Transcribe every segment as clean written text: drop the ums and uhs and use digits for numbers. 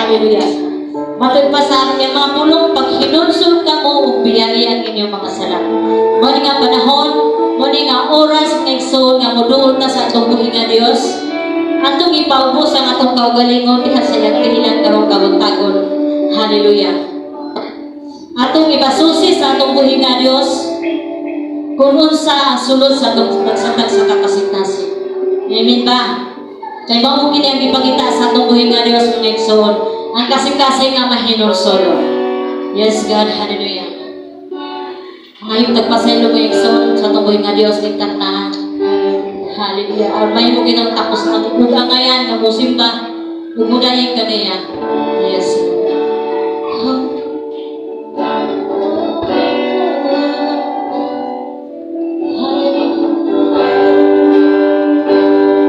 Hallelujah. Matod pa sa aming mga pulong, paghinulsol kamo ug biyai ang inyong mga sala. Mao ni nga panahon, mao ni nga oras, mga igsoon, nga moduol ta sa atong buhi nga Dios. Atong ipaubos ang atong kaugalingon diha sa iyang tiilan karong kabuntagon. Hallelujah. Atong ipasusi sa atong buhi nga Dios kung unsa ang sulod sa atong pagsatag sa kakasing-kasing. Amen ba? Kay mao mo kini ang gipangita sa atong buhi nga Dios, mga igsoon, ang kasing-kasing nga mahinulsolon. Yes, God, hallelujah. Ngayong tagpasaylo, mga igsoon, sa atong buhi nga Dios ning taknaan. Hallelujah. Aron may mo kinang tapos na ug angayan nga mosimba ug mudayeg kaniya. Yes. Hallelujah.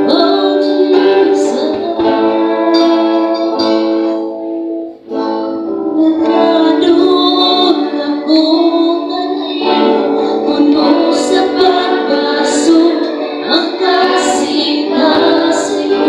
Oh, Jesus. Nakaduol ako kanimo, puno sa pagbaso ang kasing-kasing ko.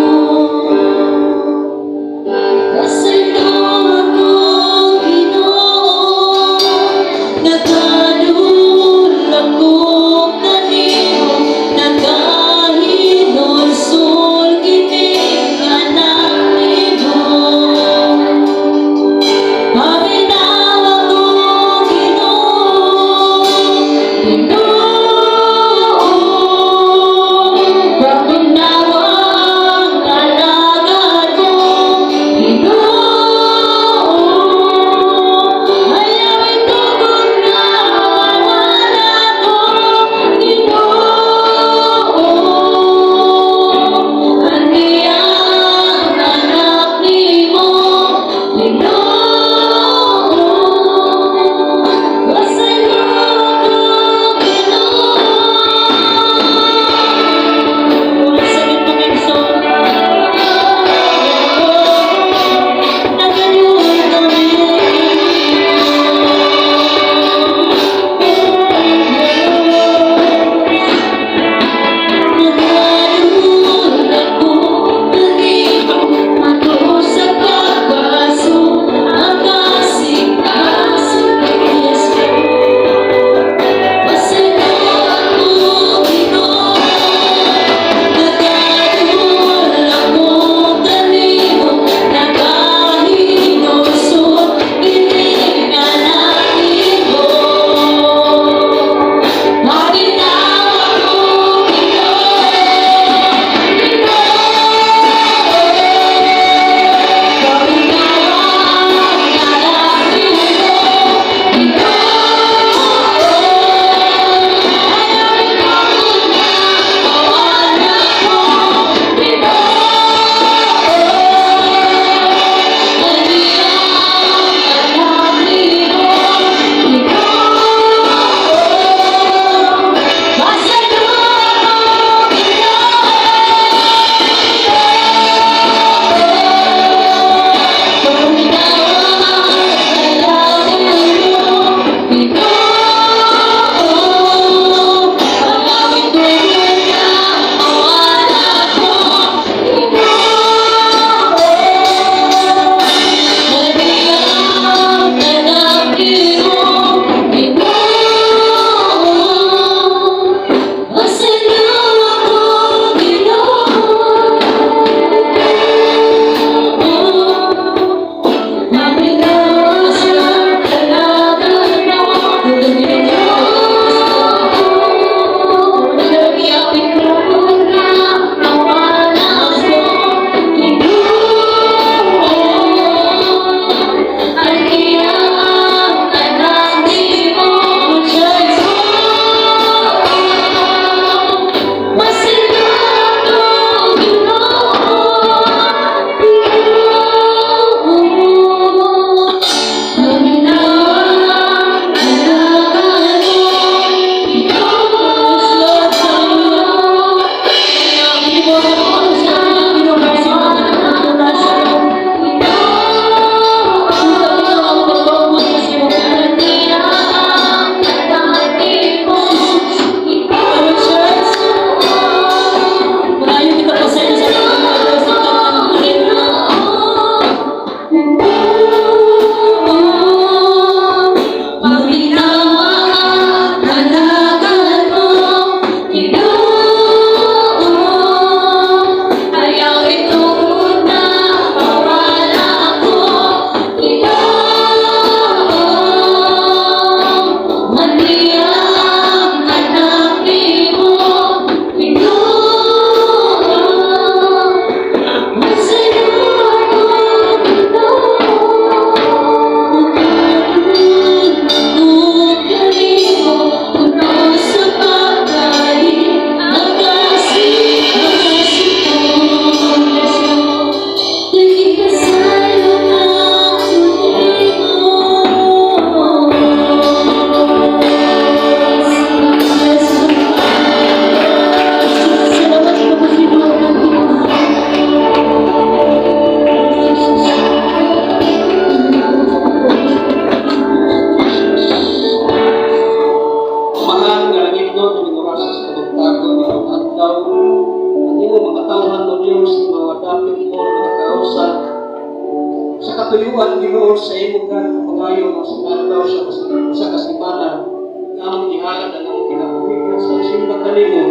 katuyuan, Ginoo, sa imong pangayo nga sa adlaw sa usa ka semana nga among ihalad ang among kinabuhi sa simba kanimo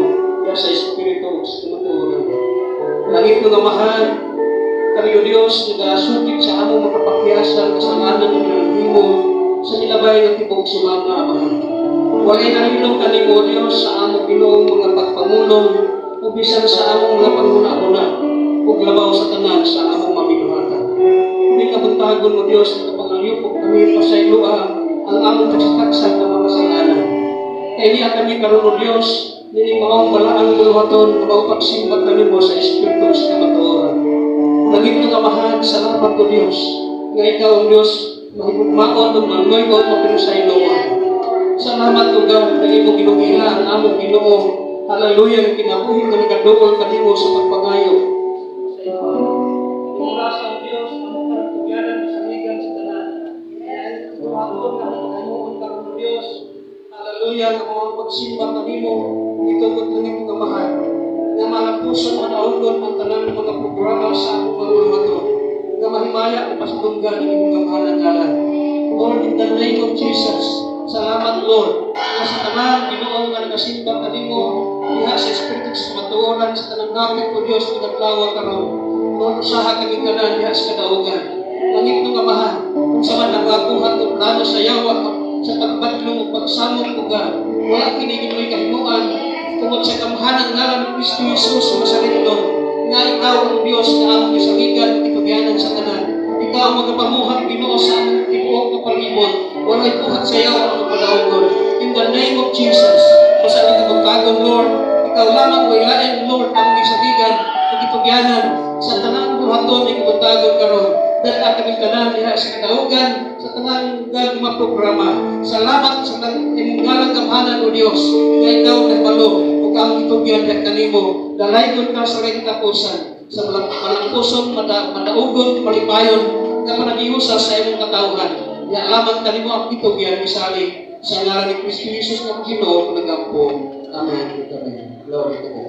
ya sa espiritu ug sa kamatuoran. Langit nga Amahan, kami o Dios nagasukit sa among makapakyasan kasalanan nga nahimo sa milabay nga tibuok semana, Amahan. Walay nahilom kanimo, Dios, sa among Ginoong mga pagpangulong o bisan sa among mga panghuna-huna ug labaw sa tanan sa among mabinuhatan. Hindi ka buntagon mo, Diyos, nagapangayupok kami, pasayloa ang among tagsa nga mga kasalanan. Kay niya kami karon o Diyos, nining maong balaang buluhaton nga maupagsimba kanimo sa Espiritu sa kamatuoran. Langit nga Amahan, salamat o Diyos, nga ikaw ang Diyos, mahigugmaon ug maluoy-on mapinusayloa. Salamat o God, nga imong ginugila ang among Ginoo. Hallelujah, ang kinabuhi nga nagaduol kanimo sa pagpangayo. Sa imo. Grasya o Diyos, among karagtugyanan sa ligan sa tanan. Tuwagon nga among paghimuon karon o Diyos. Hallelujah, nga mga pagsimba kanimo, itugot lang imong Amahan. Nga malampuson madaugon ang tanang mga programa sa among mga buluhaton. Nga mahimaya ang pasundunggan ang imong amahan ngalan. Lord, in the name of Jesus, salamat, Lord. Nga sa tanan, Ginoo, nga nagasimba kanimo, diha sa Espiritu sa kamatuoran sa tanang dapit ko, Diyos, nga adlaw karon. Lord, usaha kami tanan diha sa kadaugan. Langit ng Amahan, kung sa man ang buhat o plano sa yawa sa pagbadlong o pagsamok o God, wala kini Ginoo'y kahimuan tungod sa kamahalang ngalan ni Kristo Jesus Masaretnon, nga ikaw ang Diyos nga among gisangigan at itugyanan sa tanan. Ikaw ang magapamuhat, Ginoo, sa among tibuok nga palibot. Walay buhat sa yawa ang mapadaugon. In the name of Jesus, basta kabuntagon, Lord, ikaw lamang way lain, Lord, ang gisangigan ug itugyanan sa tanang buhaton ni kabuntagon karon. Dala kami tanan diha sa kadaugan sa tanang God mga programa. Salamat sa imong ngalang gamhanan o Dios nga ikaw nahibalo ug ang itugyan diha kanimo. Dalaygon ka sa walay katapusan sa malampuson, madaugon, malipayon nga panagiusa sa imong katawhan. Ya lamang kanimo ang itugyan misali sa ngalan ni Kristo Jesus nga Ginoo nagampo. Amen. Amen. Glory to God.